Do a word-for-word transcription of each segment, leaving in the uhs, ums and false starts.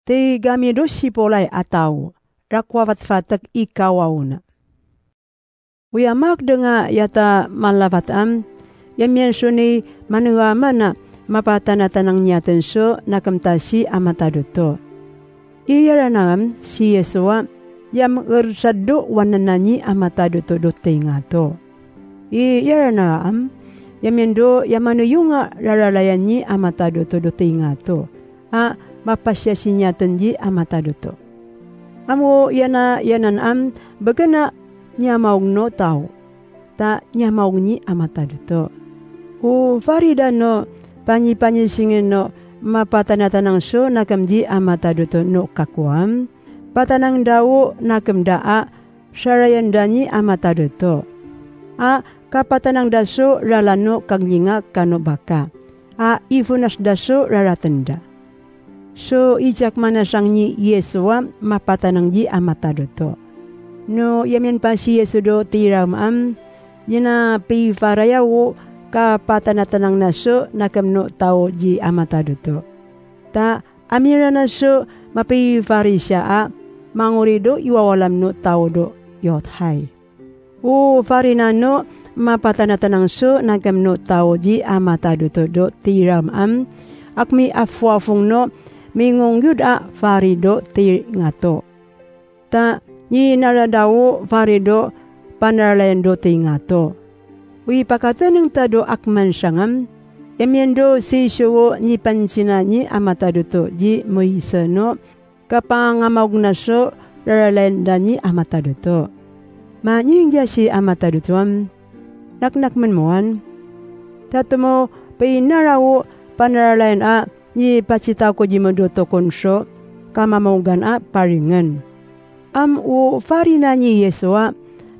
Tig ami do sipolay a taw, rakowa fatfatek i kawaona. Oya makdeng a yata malafat am, ya miyanso ni manega man a mapatanatanang niyaten so na kemtasi a matad oto. Iyarana am si Yesu a, ya mersad do wanena nyi a matad oto do tingato. Iyarana am, ya mindo ya maneyong a raralayan nyi a matad oto do tingato a mapasiyasi niyaten dyi a matad oto. Amo yana yanan am, begen a nyamaong no taw, ta nyamaong nyi a matad oto. O farida no, panyi-panyi singen no, mapatanatanang so na kemdyi a matad oto no kakowa am, patanang da o na kemda a sarayan da nyi a matad oto. A kapatanang da so ralan o kagninga kano baka a ifonas da so raraten da. So ijak manasang nyi Yesu a mapatanang dyi a matad oto. No ya miyanpasi Yesu do tiraem am, yena pifaraya o kapatanatanang na so na kemno taw dyi a matad oto. Ta amirana so mapifarisa a mangori do iwawalam no taw do yothay. O farina no mapatanatanang so na kemno taw dyi a matad oto do tiraem am, a kemiyafoafong no mingongyod a fari do tingato. Ta nyinarada o fari do panaralayan do tingato. O ipakateneng ta do a kemansang am, ya mindo si so o nyipansina nyi a matad oto dyi moise no kapangamaog na so raralayan da nyi a matad oto. Manyiring dya si a matad oto am, naknak men moan. Ta tomo pinara o panaralayan a nyipasita ko dyi modo tokon so kamamaogan a paringen. Am o farina nyi Yesu a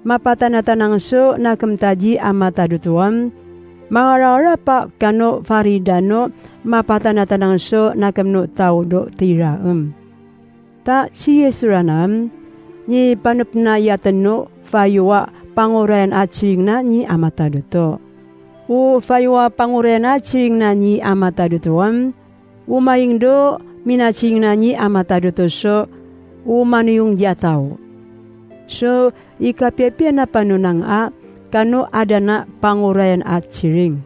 mapatanatanang so na kemta dyi a matad oto am, mangararap a kano farida no mapatanatanang so na kemno taw do tiraem. Ta si Yesu rana am, nyipanepena iyaten no fayo a pangorayan a siring na nyi a matad oto. O fayo a pangorayan a siring na nyi a matad oto am, o maing do minasiring na nyi a matad oto so o maneyong dya taw. So ikapiyapiya na panonang a kano aden a pangorayan a siring.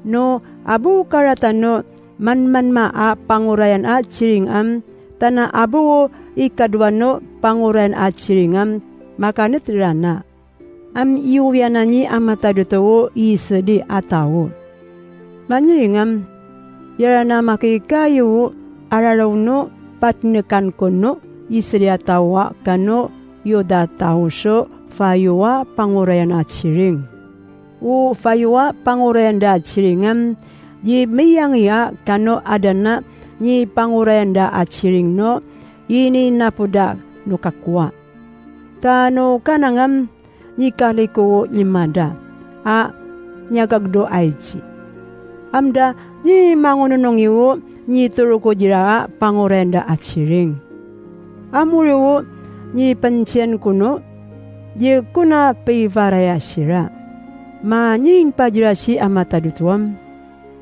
No abo karatan o manmanma a pangorayan a siring am, tana abo o ikadowa no pangorayan a siring am, makanet rana. Am iyoyana nyi a matad oto o isedi a taw. Manyiring am, iyarana makikayo o araraw no patnekan ko no isedi a taw a kano iyoda taw so fayo a pangorayan a siring. O fayo a pangorayan da a siring am, dyi miyangi a kano aden a nyipangorayan da a siring no ininapoda no kakowa. Ta no kanang am, nyikaliko o nyimada a nyagagdo a iji. Amda nyimangononongi o nyitoro ko dira a pangorayan da a siring. Amori o nyipensiyan ko no, dyi ko na pifaraya sira. Manyiring pa dira si a matad oto am,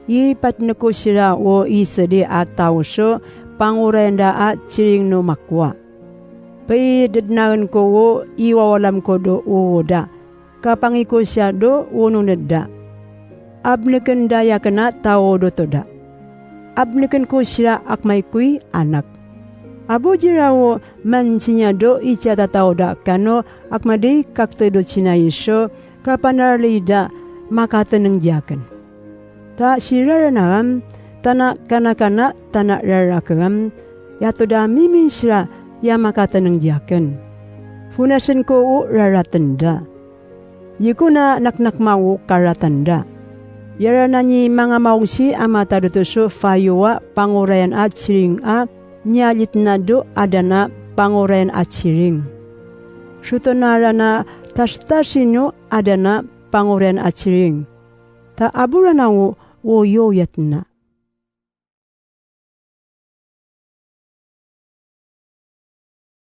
ipatnek ko sira o isedi a taw so pangorayan da a siring no makowa. Pidedenaen ko o iwawalam ko do o da, kapangi ko siya do ononed da. Abneken da iyaken a taw oto da. Abneken ko sira a kemay ko i anak. Abo dira o mansinya do isiyatataw da kano a kemadi kaktedo sinayi so kapanarali da makateneng diyaken. Ta si rarana am, tana kanakana tana rarake am, iyatoda mimin sira iya makateneng diyaken. Fonasen ko o raraten da. Dyi ko na naknak mawo karatan da. Iyarana nyi mangamaong si a matad oto so fayo a pangorayan a siring a miyalitna do aden a pangorayan a siring. Soto na rana tastasi no aden a pangorayan a siring. Ta abo rana o oyoyatna.